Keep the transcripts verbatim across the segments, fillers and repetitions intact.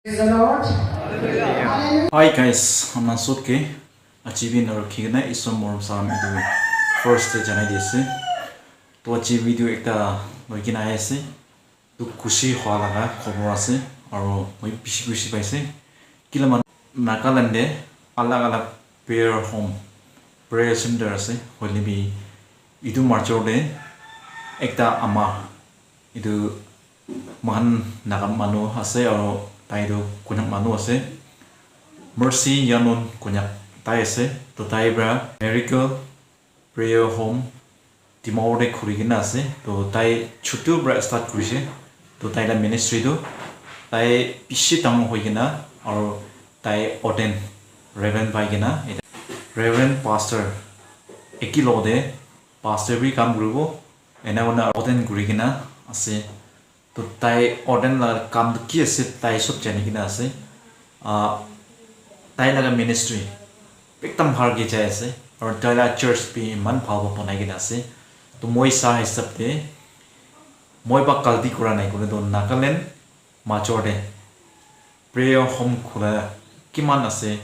Praise the Lord. Hallelujah. Hi guys, hamna sob ke aji bi na rakhi kena Isor morom salam etu first te janai di ase. To aji video ekta loi kena ahi ase. To khushi hua laga khobor ase, aro moi bishi khushi paise. Kila man Nagaland te alag alag prayer home, prayer center ase, hoile bi etu major te ekta ama, etu moikhan Naga manu ase, aro tai tu Konyak manu ase, Mercy Yanon Konyak tai ase. To tai pra Miracle Prayer Home Dimapur te khuli kena ase. To tai chutu pra start kurise. To tai la ministry tu tai bishi dangor hoi kena, aro tai ordain Reverend pai kena, Reverend Pastor eki logote pastor bi kam kuribo, ena kurina ordain kuri kena ase. To tai ordain la kam tu ki ase, tai sob jani kena ase. Ah, tai laga ministry ekdam bhal ke jai ase, aru tai laga church bi eman bhal para banai kena ase. To moi sa hisab te, moi ba galti kura nai koile to Nagaland major te prayer home khula kiman ase,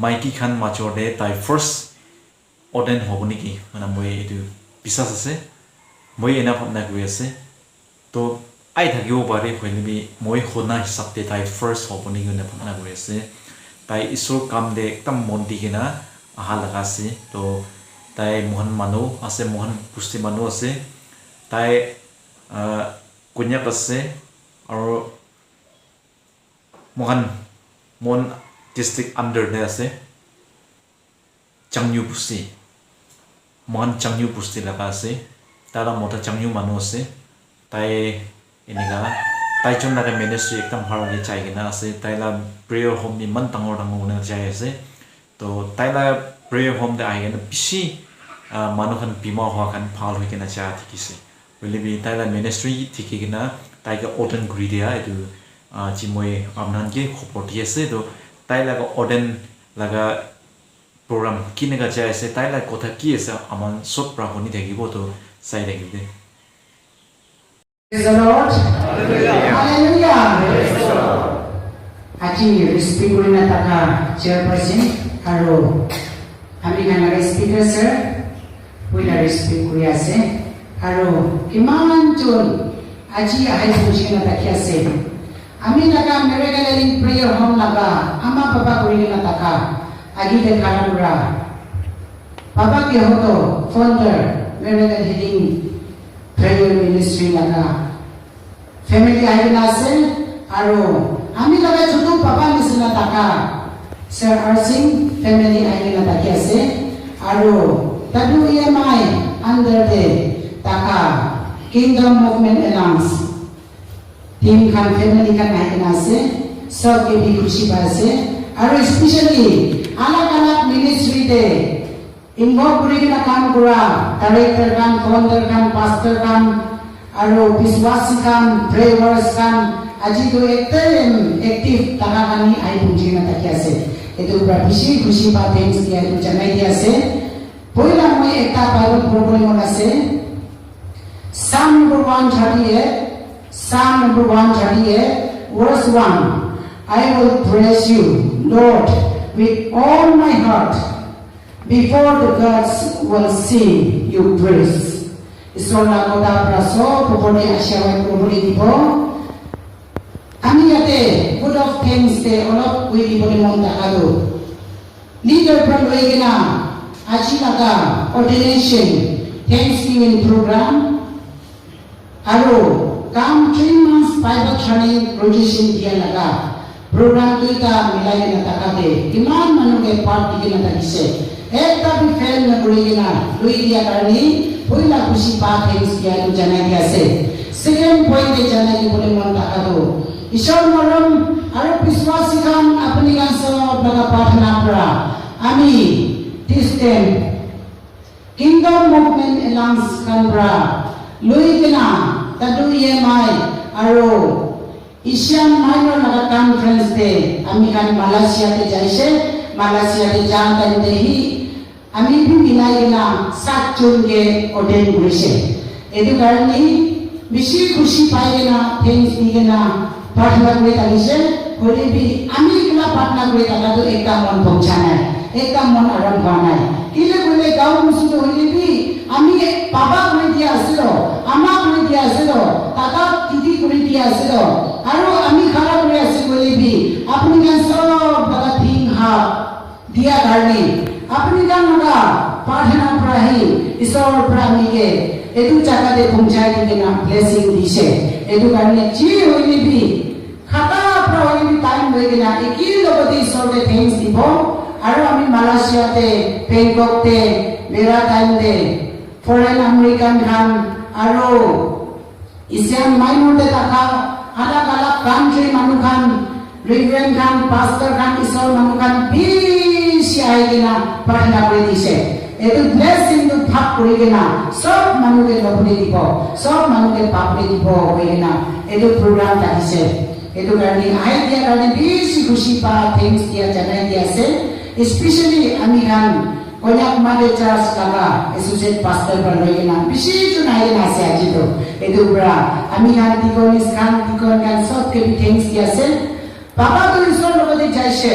maiki khan major te tai first ordain hobo niki? Mana moi etu bisas ase, moi ena bhabna kuri ase. To ai thakibo pare, hoile bi moi hona hisab te tai first hobo niki ena bhabna kuri ase. Tai Isor kam te ekdam mon di kena aha laga ase. To tai mohan manu ase, mohan busti manu ase. Tai, ah, Konyak ase, aro mohan Mon district under te ase. Changyu busti. Mohan Changyu busti laga ase. Tai la mota Changyu manu ase. Tai enika, tai jon laga ministry ekdam bhal ke jai kena ase. Tai la prayer home bi eman dangor dangor kurina jai ase. To tai la prayer home te ahi kena bishi, ah, manu khan bimar hua khan bhal hoi kena ja dikhi ase. Hoile bi tai la ministry dikhi kena tai ke ordain kuri dia etu, ah, ji moi apna khan ke khobor di ase. To tai laga ordain laga program kineka jai ase, tai la kotha ki ase, aman sob pra huni thakibo, to sai thakibo de. Praise the Lord. Hallelujah. Aji respect kurina thaka chairperson aru ami khan laga speaker sir, puila respect kuri ase. Aru kiman jon aji ahi buji na thaki ase. Ami laga Miracle Healing Prayer Home laga ama papa kuri kena thaka agi te khara kura. Papa ke hoto founder Miracle Healing Prayer Ministry laga family ahi kena ase, aru ami laga chutu papa nisina thaka Sir Arsing family ahi kena thaki ase, aru W E M I under te thaka Kingdom Movement Alliance team khan family khan ahi kena ase, sob ke bi khushi pai ase, aru especially alag alag ministry te involve kuri kena kam kura, director khan, founder khan, pastor khan, aru biswasi khan, believers khan, aji tu ekdam active thaka khan hi ahi punji kena thaki ase. Etu para bishi khushi pa thanks dia etu janai di ase. Poila moi ekta Bible poribole mon ase. Psalm number one thirty-eight, Psalm number one thirty-eight, verse one. I will praise you, Lord, with all my heart. Before the gods will sing you praise. Isor la kotha para sob upor te ashirbad kuribole dibo. Ami yate vote of thanks te olop koi dibole mon thaka tu. Leader para loi kena aji laga ordination Thanksgiving program. Aru kam three months Bible training graduation dia laga program duita milai kena thaka te kiman manu ke part di kena thakise. Ekta bi fail na kuri kena lui dia karne poila khushi pa thanks dia tu janai dia ase. Second point te janai dibole mon thaka tu Isor morom aru biswasi khan apni khan sob laga prarthana para ami this time Kingdom Movement Alliance khan para lui kena W E M I aru Asian Minor laga conference te ami khan Malaysia te jaise, Malaysia te ja time te hi ami bi milai kena sat jon ke ordain kurise. Etu karne bishi khushi pai kena thanks di kena prarthana kuri thakise. Hoile bi ami ekla pratna kuri thaka tu ekta mon bhongcha nai, ekta mon aram hua nai. Kile koile gaon musu tu hoile bi ami baba kuri dia ase to, ama kuri dia ase to, tata titi kuri dia ase to, aru ami khara kuri ase koile bi apni khan sob laga thing ha dia karne apni khan laga prarthana para hi Isor para ami ke etu jaga te bhongchai di kena blessing dise. Etu karne ji hoile bi khata para hoile bi time loi kena eki logote Isor ke thanks dibo. Aru ami Malaysia te, Bangkok te, bera time te, foreign American khan, aru Asian minor te thaka alag alag country manu khan, reverend khan, pastor khan, Isor manu khan bishi ahi kena prarthana kuri dise. Etu blessing tu bhag kuri kena sob manu ke lobole dibo, sob manu ke pabole dibo koi kena etu program thakise. Etu karne ahi dia karne bishi khushi pa thanks dia janai dia ase. Especially ami khan Konyak Mother Church laga associate pastor para loi kena bishi jun ahi kena ase aji tu. Etu para ami khan deaconess khan, deacon khan sob ke bi thanks dia ase. Baba tu Isor logote jaise.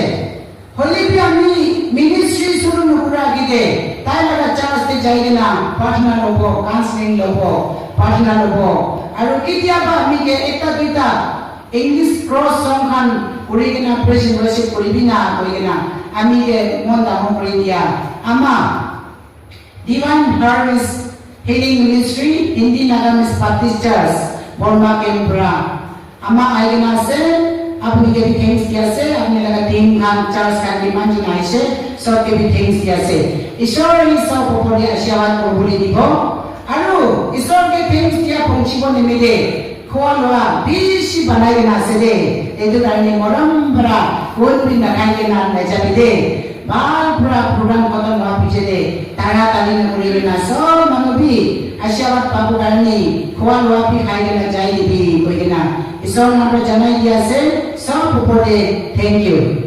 Hoile bi ami ministry shuru nokura agite tai laga church te jai kena prarthana lobo, counseling lobo, prarthana lobo. Aru ketiaba ami ke ekta duita English cross song khan kuri kena praise and worship kuri bi na koi kena ami ke mon dangor kuri dia. Ama Divine Harvest Healing Ministry, Hindi Nagamese Baptist Church, Burma Kempura. Ama ahi kena ase, apni ke bi thanks dia ase, apni laga team khan, church khan, kiman jun aise, sob ke bi thanks dia ase. Isor hi sob upor te ashirwad kuribole dibo. Aru Isor ke thanks dia pongchibo nimite khua lua bishi banai kena ase de. Etu karne morom para kun bi nakhai kena najabi de. Bhal para program khotom hua piche de tara tali na kuri kena sob manu bi ashirwad pabu karne khua lua bi khai kena jai dibi koi kena Isor nam para janai di ase. Sob upor te thank you.